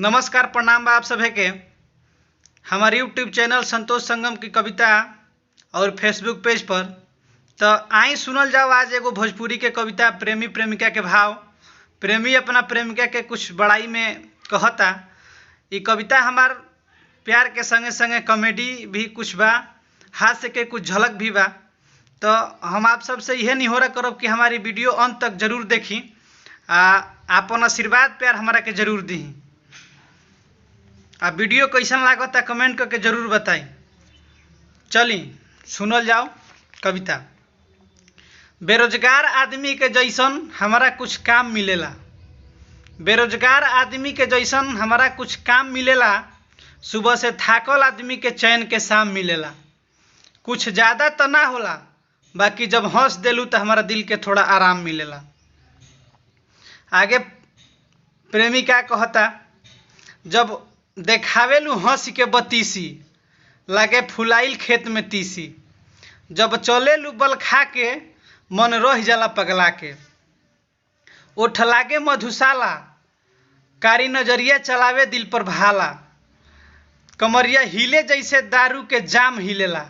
नमस्कार, प्रणाम बा आप सभे के। हमारे यूट्यूब चैनल संतोष संगम की कविता और फेसबुक पेज पर तो आई सुनल जाओ आज एगो भोजपुरी के कविता प्रेमी प्रेमिका के भाव। प्रेमी अपना प्रेमिका के कुछ बड़ाई में कहता। ये कविता हमार प्यार के संगे संगे कॉमेडी भी कुछ बा, हास्य के कुछ झलक भी बा। तो हम आप सबसे यह निहोरा करब कि हमारी वीडियो अंत तक जरूर देखी आ आपन आशीर्वाद प्यार हमारा के जरूर दी। आ वीडियो कैसन लागता कमेंट करके जरूर बताई। चली सुनल जाओ कविता। बेरोजगार आदमी के जैसन हमारा कुछ काम मिलेला। बेरोजगार आदमी के जैसन हमारा कुछ काम मिलेला। सुबह से थाकल आदमी के चैन के शाम मिलेला। कुछ ज़्यादा तो ना होला, बाकी जब हंस देलू तो हमारा दिल के थोड़ा आराम मिलेला। आगे प्रेमिका कहता, जब देखावेलू हंस के बतीसी, लागे फुलाइल खेत में तीसी। जब चलेलू बल खा के, मन रह जाला पगला के। ओठ लागे मधुशाला, कारी नजरिया चलावे दिल पर भाला। कमरिया हिले जैसे दारू के जाम हिलेला।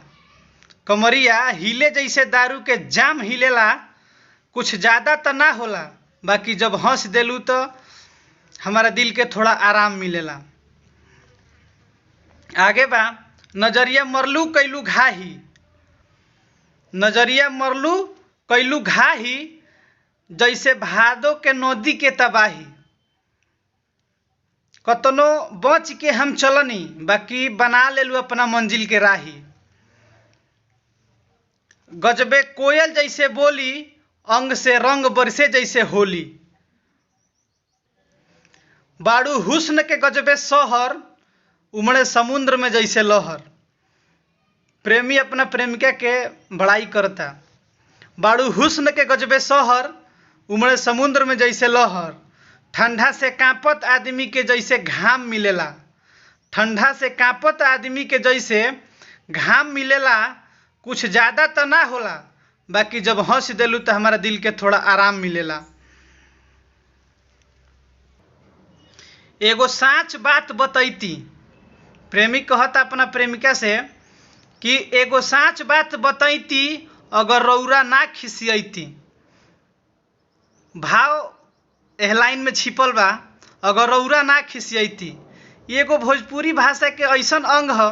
कमरिया हिले जैसे दारू के जाम हिलेला। कुछ ज़्यादा तो ना होला, बाकी जब हंस देलू तो हमारा दिल के थोड़ा आराम मिलेला। आगे बा, नजरिया मरलू कैलू घाही। नजरिया मरलू कैलू घाही, जैसे भादो के नदी के तबाही। कतनो बच के हम चलनी, बाकी बना लेलू अपना मंजिल के राही। गजबे कोयल जैसे बोली, अंग से रंग बरसे जैसे होली। बाड़ू हुस्न के गजबे शहर, उमड़े समुद्र में जैसे लहर। प्रेमी अपना प्रेमिका के बड़ाई करता। बाड़ू हुस्न के गजबे शहर, उमड़े समुद्र में जैसे लहर। ठंडा से कांपत आदमी के जैसे घाम मिलेला। ठंडा से कांपत आदमी के जैसे घाम मिलेला। कुछ ज़्यादा तो ना होला, बाकी जब हंस देलू तो हमारा दिल के थोड़ा आराम मिलेला। एगो साँच बात बतैती। प्रेमी कहता अपना प्रेमिका से कि एगो साँच बात बतैती, अगर रौरा ना खिसियती। भाव एह लाइन में छिपल बा, अगर रौरा ना खिसियती। एगो भोजपुरी भाषा के ऐसन अंग ह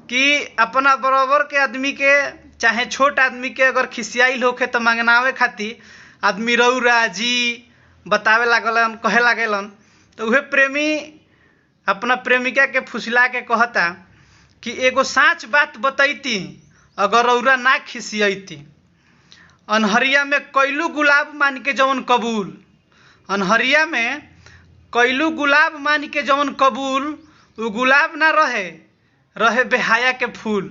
कि अपना बराबर के आदमी के, चाहे छोट आदमी के अगर खिसियाइल होखे तो मंगनावे खातिर आदमी रौरा जी बतावे लागलन, कहे लागलन। तो उहे प्रेमी अपना प्रेमिका के फुसला के कहता कि एगो साँच बात बतैती, अगर रौरा ना खिसियती। अनहरिया में कैलू गुलाब मान के जवन कबूल। अनहरिया में कैलू गुलाब मान के जवन कबूल, उ गुलाब ना रहे, रहे बेहाया के फूल।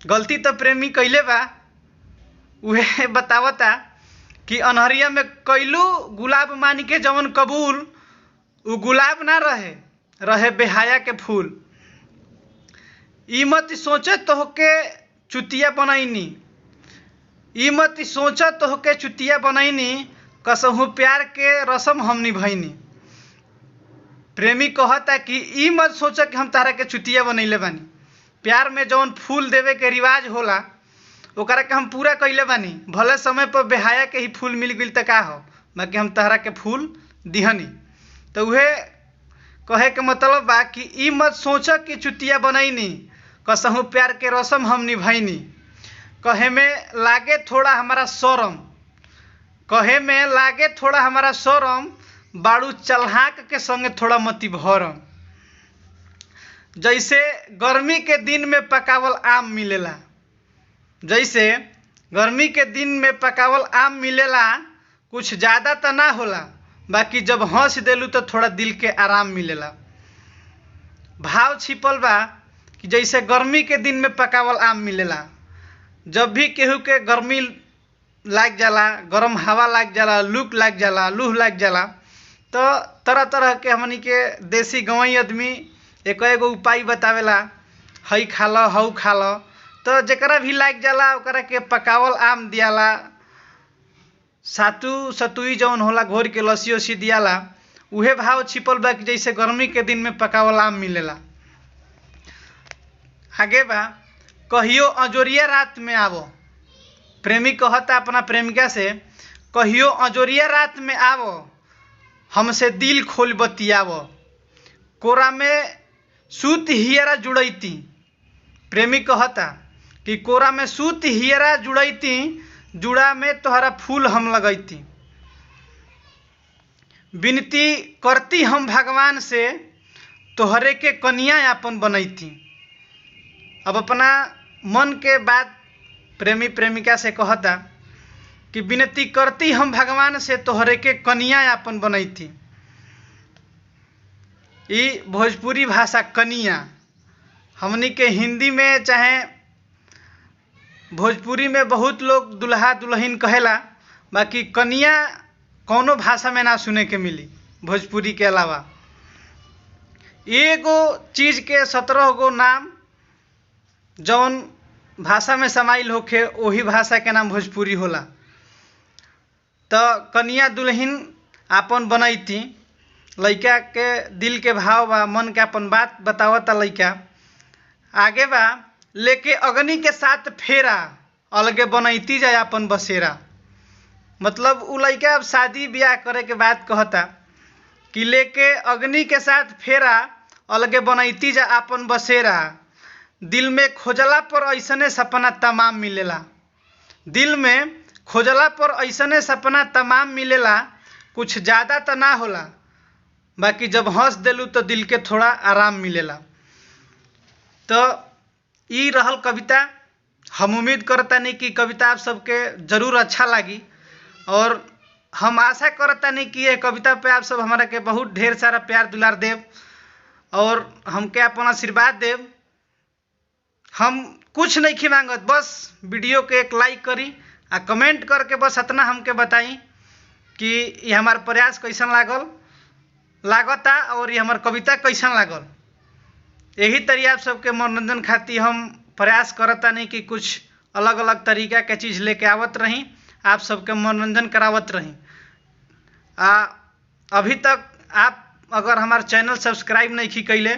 गलती तो प्रेमी कैले बा, उहे बतावता कि अनहरिया में कैलू गुलाब मान के जवन कबूल, उ गुलाब ना रहे, रहे बेहाया के फूल। ई मत सोचे तोहके चुतिया बनैनी। ई मत सोच तोहके चुतिया बनैनी, कसहू प्यार के रसम हम निभैनी। प्रेमी कहता कि ई मत सोच कि हम तारा के चुतिया बनैले बानी। प्यार में जौन फूल देवे के रिवाज होला ओकरा के हम पूरा कैले बानी। भले समय पर बेहाया के ही फूल मिल गई त का हो, बाकी हम तहरा के फूल दिहनी। तो उहे कहे के मतलब बा कि ई मत सोच कि चुतिया बनैनी, कसहू प्यार के रसम हम निभैनी। कहे में लागे थोड़ा हमारा शरम। कहे में लागे थोड़ा हमारा शरम, बाड़ू चल्हाक के संगे थोड़ा मति भरम। जैसे गर्मी के दिन में पकावल आम मिलेला। जैसे गर्मी के दिन में पकावल आम मिलेला, कुछ ज़्यादा तो ना होला, बाकी जब हंस देलू तो थोड़ा दिल के आराम मिलेला। भाव छिपल बा कि जैसे गर्मी के दिन में पकावल आम मिलेला, जब भी केहू के गर्मी लाग जाला, गरम हवा लाग जाला, लूक लाग जाला, लूह लाग जाला, तो तरह तरह के हमनी के देसी गंवई आदमी एक एगो उपाय बतावेला, हई खा ल, हऊ खा ल। तो जेकरा भी लाग जाला ओकरा के पकावल आम दियाला, सातु सतुई जौन होला घोर के लस्सी उसी दियाला। उहे भाव छिपल बा कि जैसे गर्मी के दिन में पकावल आम मिलेला। आगे बा, कहियो अजोरिया रात में आवो। प्रेमी कहता अपना प्रेमिका से, कहियो अजोरिया रात में आवो, हमसे दिल खोल बतियावो, कोरा में सूत हियरा जुड़ैती। प्रेमी कहता कि कोरा में सूत हियरा जुड़ैती, जुड़ा में तोहरा फूल हम लगैती। विनती करती हम भगवान से, तोहरे के कनिया अपन बनैती। अब अपना मन के बात प्रेमी प्रेमिका से कहता कि विनती करती हम भगवान से, तोहरे के कनिया अपन बनैती। ई भोजपुरी भाषा कनिया हमनी के हिंदी में चाहे भोजपुरी में बहुत लोग दुल्हा दुल्हन कहेला, बाकी कनिया कौनो भाषा में ना सुने के मिली भोजपुरी के अलावा। एगो चीज़ के 17 गो नाम जौन भाषा में समाइल होखे वही भाषा के नाम भोजपुरी होला। तो कनिया दुल्हन आपन बनैती, लइका के दिल के भाव बा, मन के अपन बात बतावता लइका। आगे बा, लेके अग्नि के साथ फेरा, अलगे बनैती जाए अपन बसेरा। मतलब उ लइका अब शादी ब्याह करे के बात कहता कि लेके अग्नि के साथ फेरा, अलगे बनैती जा अपन बसेरा। दिल में खोजला पर ऐसने सपना तमाम मिलेला, दिल में खोजला पर ऐसने सपना तमाम मिलेला, कुछ ज़्यादा तो ना होला, बाकी जब हंस देलू तो दिल के थोड़ा आराम मिलेला। तो ई रहल कविता। हम उम्मीद करतानी कि कविता आप सबके ज़रूर अच्छा लागी और हम आशा करतानी कि यह कविता पे आप सब हमारा के बहुत ढेर सारा प्यार दुलार देव और हमके अपन आशीर्वाद देव। हम कुछ नहीं मांगत, बस वीडियो के एक लाइक करी आ कमेंट करके बस इतना हमके बताई कि ये हमार प्रयास कैसन लागल लागता और ये हमार कविता कैसन लागल। यही तरी आप सबके मनोरंजन खातिर हम प्रयास करता नहीं कि कुछ अलग अलग तरीका के चीज़ लेके आवत रही, आप सबके मनोरंजन करावत रही। आ अभी तक आप अगर हमार चैनल सब्सक्राइब नहीं की कैले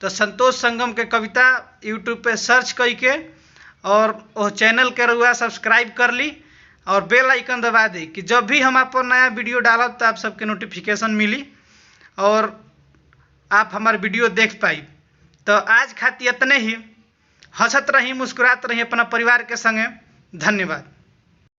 तो संतोष संगम के कविता यूट्यूब पे सर्च करके और वो चैनल के रुआ सब्सक्राइब कर ली और बेल आइकन दबा दी कि जब भी हम आपको नया वीडियो डालब तो आप सबके नोटिफिकेशन मिली और आप हमार वीडियो देख पाई। तो आज खातिर इतने ही। हंसत रही, मुस्कुरात रही अपना परिवार के संगे। धन्यवाद।